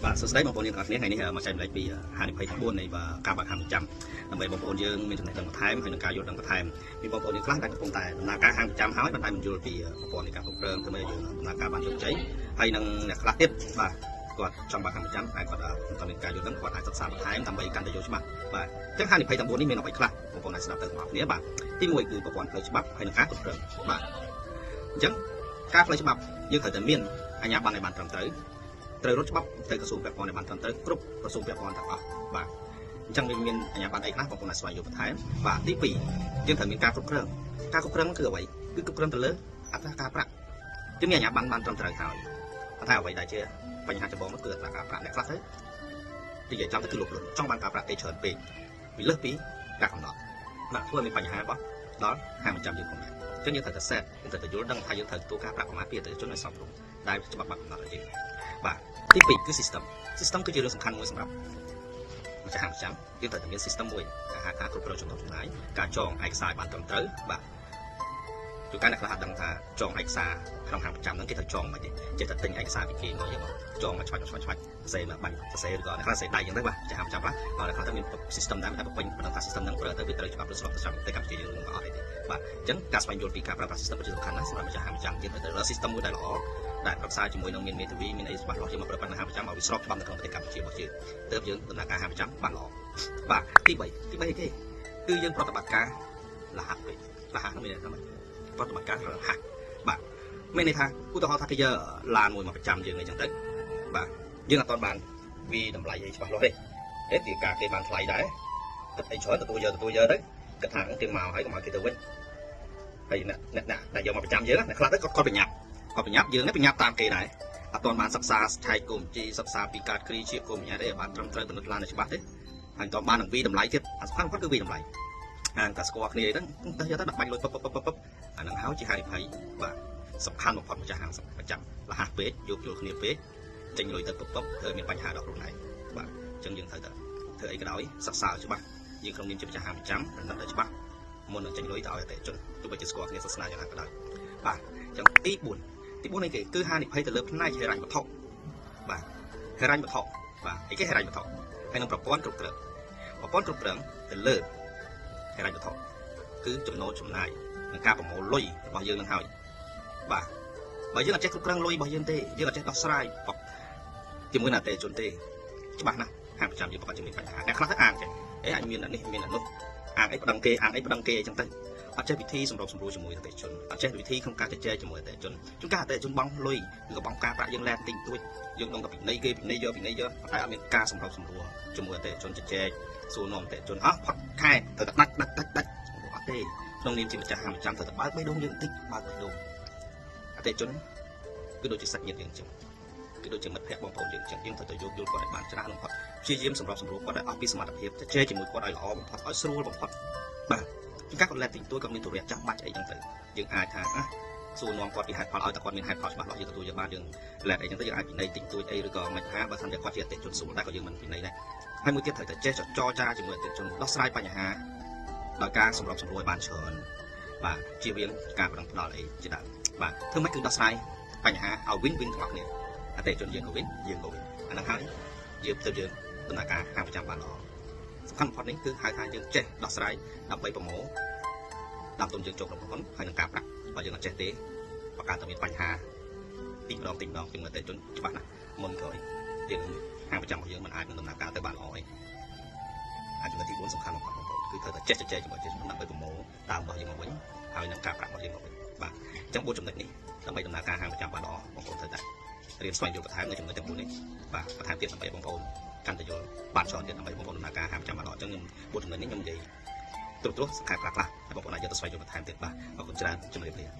បាទសួស្តីបងប្អូនយើងទាំងអស់គ្នាថ្ងៃនេះមកចែកម្លែកពីហានិភ័យ4នៃការបើកហាងប្រចាំដើម្បីបងប្អូនយើងមានចំណេះដឹងបន្ថែមហើយនឹងការយល់ដឹងបន្ថែមពីបងប្អូនយើងខ្លះដែលកំពុងតែដំណើរការហាងប្រចាំហើយប៉ុន្តែមិនយល់ពីប្រព័ន្ធនៃការគ្រប់គ្រងធ្វើម៉េចឲ្យយើងដំណើរការបានជោគជ័យហើយនឹងអ្នកខ្លះទៀតបាទគាត់ចង់បើកហាងប្រចាំតែគាត់មិនទាន់មានការយល់ដឹងគាត់អាចសិក្សាបន្ថែមដើម្បីកាន់តែយល់ច្បាស់បាទអញ្ចឹងហានិភ័យទាំង4នេះមានអ្វីខ្លះបងប្អូនអាចស្ដាប់ទៅទាំងអស់គ្នាបាទទី1គឺប្រព័ន្ធផ្លូវច្បាប់ហើយនឹងការគ្រប់គ្រងបាទអញ្ចឹងការផ្លូវច្បាប់យើងត្រូវតែមានអាជ្ញាប័ណ្ណឲ្យបានត្រឹមត្រូវត្រូវរត់ច្បាប់ទៅក្រសួងពាក់ព័ន្ធឲ្យបានត្រឹមត្រូវគ្រប់ក្រសួងពាក់ព័ន្ធទាំងអស់បាទអញ្ចឹងវាមានអាជ្ញាប័ណ្ណអីខ្លះបងប្អូនអាចស្វែងយល់បន្ថែមបាទទី2យើងត្រូវមានការគ្រប់គ្រងការគ្រប់គ្រងគឺអ្វីគឺគ្រប់គ្រងទៅលើអត្រាការប្រាក់យើងមានអាជ្ញាប័ណ្ណបានត្រឹមត្រូវហើយប៉ុន្តែអ្វីដែលជាបញ្ហាចម្បងនោះគឺអត្រាការប្រាក់អ្នកខ្លះទៅនិយាយចំទៅគឺលោភលន់ចង់បានការប្រាក់គេច្រើនពេកវាលើសពីការកំណត់បាទធ្វើឲ្យមានបញ្ហារបស់ដល់ហាងប្រចាំយើងផងដែរអញ្ចឹងយើងត្រូវតែ set យើងត្រូវតែយល់ដឹងថាយើងត្រូវទទួលការប្រាក់ប្រមាណពីអតិថិជនឲ្យសមរម្យដែលច្បាប់បានកំណត់ឲ្យយើងបាទទី2គឺ system system គឺជារឿងសំខាន់មួយសម្រាប់ម្ចាស់ហាងប្រចាំយើងត្រូវតែមាន system មួយដែលហៅថាគ្រប់គ្រងចំណូលចំណាយការចងឯកសារឲ្យបានត្រឹមត្រូវបាទជួនកាលអ្នកខ្លះអត់ដឹងថាចងឯកសារក្នុងហាងប្រចាំហ្នឹងគេត្រូវចងមិនទេចេះតែទិញឯកសារពីគេមកយកមកចងមកឆ្វាច់ឆ្វាច់ឆ្វាច់សរសេរមកបាញ់សរសេរឬក៏អ្នកខ្លះសរសេរដៃអញ្ចឹងទៅបាទម្ចាស់ហាងប្រចាំខ្លះបាទអ្នកខ្លះទៅមាន system ដែរតែពេញមិនដឹងថា system ហ្នឹងប្រើទៅវាត្រូវច្បាប់ឬស្របទៅច្បាប់ទៅកម្ពុជាយើងក៏អត់អីទេបាទអញ្ចឹងការស្វែងយល់ពីការប្រើប្រាស់ system ជាសំខាន់ណាស់សម្រាប់ម្ចាស់ហាងប្រចាំយើងត្រូវតែរើស system មួយដែលល្អដែលប្រឹក្សាជាមួយនឹងមានមេធាវីមានអីច្បាស់លាស់យើងមកប្រើប្រាស់នៅហាងប្រចាំឲ្យវាស្របច្បាប់នៅក្នុងប្រទេសកម្ពុជារបស់យើងទើបយើងដំណើរការហាងប្រចាំបានល្អបាទទី3ទី3អីគេគឺយើងប្រតិបត្តិការលះពេកលះហ្នឹងមានន័យថាម៉េចប្រតិបត្តិការរហ័សបាទមានន័យថាឧទាហរណ៍ថាគេយកឡានមួយមកប្រចាំយើងអីចឹងទៅបាទយើងអត់ទាន់បានវាតម្លៃអីច្បាស់លាស់ទេអេទីការគេបានថ្លៃដែរគិតអីច្រើនទទួលយកទទួលយកទៅគិតថាគេមកហើយកុំឲ្យគេទៅវិញហើយអ្នកអ្នកដែលយកមកប្រចាំយើងអ្នកខ្លះទៅគាត់គាត់ប្រញាប់គាត់ប្រញាប់យើងនេះប្រញាប់តាមគេដែរអត់ទាន់បានសិក្សាឆែកគុំជីសិក្សាពីកាតគ្រីជាគុំញ៉ាទេបានត្រឹមត្រូវពិនិត្យឡានឲ្យច្បាស់ទេហើយមិនទាន់បាននឹងវីតម្លៃទៀតអាសំខាន់គាត់គឺវីតម្លៃអាងតែស្គាល់គ្នាហ្នឹងទៅយកទៅដាក់បាញ់លុយពឹបពឹបពឹបពឹបអាហ្នឹងហើយជាហានិភ័យបាទសំខាន់បំផុតម្ចាស់ហាងប្រចាំលះពេកយោគយល់គ្នាពេកចេញលុយទៅពឹបពឹបធ្វើមានបញ្ហាដល់ខ្លួនឯងបាទអញ្ចឹងយើងត្រូវតែធ្វើអីក៏ដោយសិក្សាឲ្យច្បាស់យើងក្នុងនាមជាម្ចាស់ហាងប្រចាំរំលឹកឲ្យច្បាស់មុននឹងចេញលុយទៅឲ្យអតិថិជនទោះបីជាស្គាល់គ្នាសាសនាយ៉ាងណាក៏ដោយបាទអញ្ចឹងទី4ទី4នេះគេគឺហានិភ័យទៅលើផ្នែកហិរញ្ញវត្ថុបាទហិរញ្ញវត្ថុបាទអីគេហិរញ្ញវត្ថុហើយនឹងប្រព័ន្ធគ្រប់គ្រងប្រព័ន្ធគ្រប់គ្រងទៅលើហិរញ្ញវត្ថុគឺចំណូលចំណាយនិងការប្រមូលលុយរបស់យើងនឹងហើយបាទបើយើងអត់ចេះគ្រប់គ្រងលុយរបស់យើងទេយើងអត់ចេះដោះស្រាយជាមួយនឹងអតិថិជនទេច្បាស់ណាស់ហាងប្រចាំយើងប្រកាសជាមានបញ្ហាអ្នកខ្លះទៅអាងចេះអេអញមានអានេះមានអានោះអាងអីប្តឹងគេអាងអីប្តឹងគេអញ្ចឹងទៅអត់ចេះវិធីសម្របសម្រួលជាមួយអតិថិជនអត់ចេះវិធីក្នុងការជជែកជាមួយអតិថិជនជួនកាលអតិថិជនបង់លុយឬក៏បង់ការប្រាក់យើងឡែនតិចតួចយើងដឹងតែពិន័យគេពិន័យយកពិន័យយកតែអត់មានការសម្របសម្រួលជាមួយអតិថិជនជជែកសួរនាំអតិថិជនអស់ផុតខែត្រូវតែដាច់ដាច់ដាច់ដាច់អត់ទេក្នុងនាមជាម្ចាស់ហាងប្រចាំត្រូវតែបើកបេះដូងយើងតិចបើកបេះដូងអតិថិជនគឺដូចជាសាច់ញាតិយើងអញ្ចឹងគឺដូចជាមិត្តភក្តិបងប្អូនយើងអញ្ចឹងយើងត្រូវតែយោគយល់គាត់ឲ្យបានច្រើនបំផុតព្យាយាមសម្របសម្រួលគាត់ឲ្យអស់ពីសមត្ថភាពជជែកជាមួយគាត់ឲ្យល្អបំផុតឲ្យស្រួលបំផុតបាទជួនកាលគាត់លែកតិចតួចគាត់មានទរៈចាំបាច់អីចឹងទៅយើងអាចថាអាសួរនាំគាត់ពីហេតុផលឲ្យតែគាត់មានហេតុផលច្បាស់លាស់យើងទទួលយកបានយើងលែកអីចឹងទៅយើងអាចពិន័យតិចតួចអីឬក៏មិនថាបើសិនជាគាត់ជាអតិថិជនស្រួលដែរក៏យើងមិនពិន័យដែរហើយមួយទៀតត្រូវតែចេះចរចាជាមួយអតិថិជនដោះស្រាយបញ្ហាដោយការសម្របសម្រួលឲ្យបានច្រើនបាទជៀសវាងការប្រឹងផ្ដាល់អីជាដើមបាទធ្វើម៉េចគឺដោះស្រាយបញ្ហាឲ្យ win win ទាំងអស់គ្នាអតិថិជនយើងក៏ win យើងក៏ win អាហ្នឹងហើយយើងទៅយើងដំណើរការហាងប្រចាំបានល្អសំខាន់បំផុតនេះគឺហៅថាយើងចេះដោះស្រាយដើម្បីប្រមូលដើមទុនយើងចូលក្នុងក្រុមហ៊ុនហើយនឹងការប្រាក់បើយើងអត់ចេះទេបង្កើតតែមានបញ្ហាតិចម្ដងតិចម្ដងជាមួយអតិថិជនច្បាស់ណាស់មុនក្រោយយើងហាងប្រចាំរបស់យើងមិនអាចនឹងដំណើរការទៅបានល្អអីអាចចំណុចទី4សំខាន់បំផុតបងប្អូនគឺត្រូវតែចេះជជែកជាមួយអតិថិជនដើម្បីប្រមូលដើមរបស់យើងមកវិញហើយនឹងការប្រាក់របស់យើងមកវិញបាទអញ្ចឹង4ចំណុចនេះដើម្បីដំណើរការហាងប្រចាំបានល្អបងប្អូនត្រូវតែរៀនស្វែងយល់បន្ថែមនៅចំណុចទាំង4នេះបាទបន្ថែមទៀតដើម្បីបងប្អូនកាន់តែយល់បានច្រើនទៀតដើម្បីបងប្អូនដំណើរការហាងប្រចាំបានល្អអញ្ចឹងខ្ញុំ4ចំណុចនេះខ្ញុំនិយាយត្រួសត្រាសសង្ខេបខ្លះៗហើយបងប្អូនអាចយកទៅស្វែងយល់បន្ថែមទៀតបាទអរគុណច្រើនជម្រាបលា។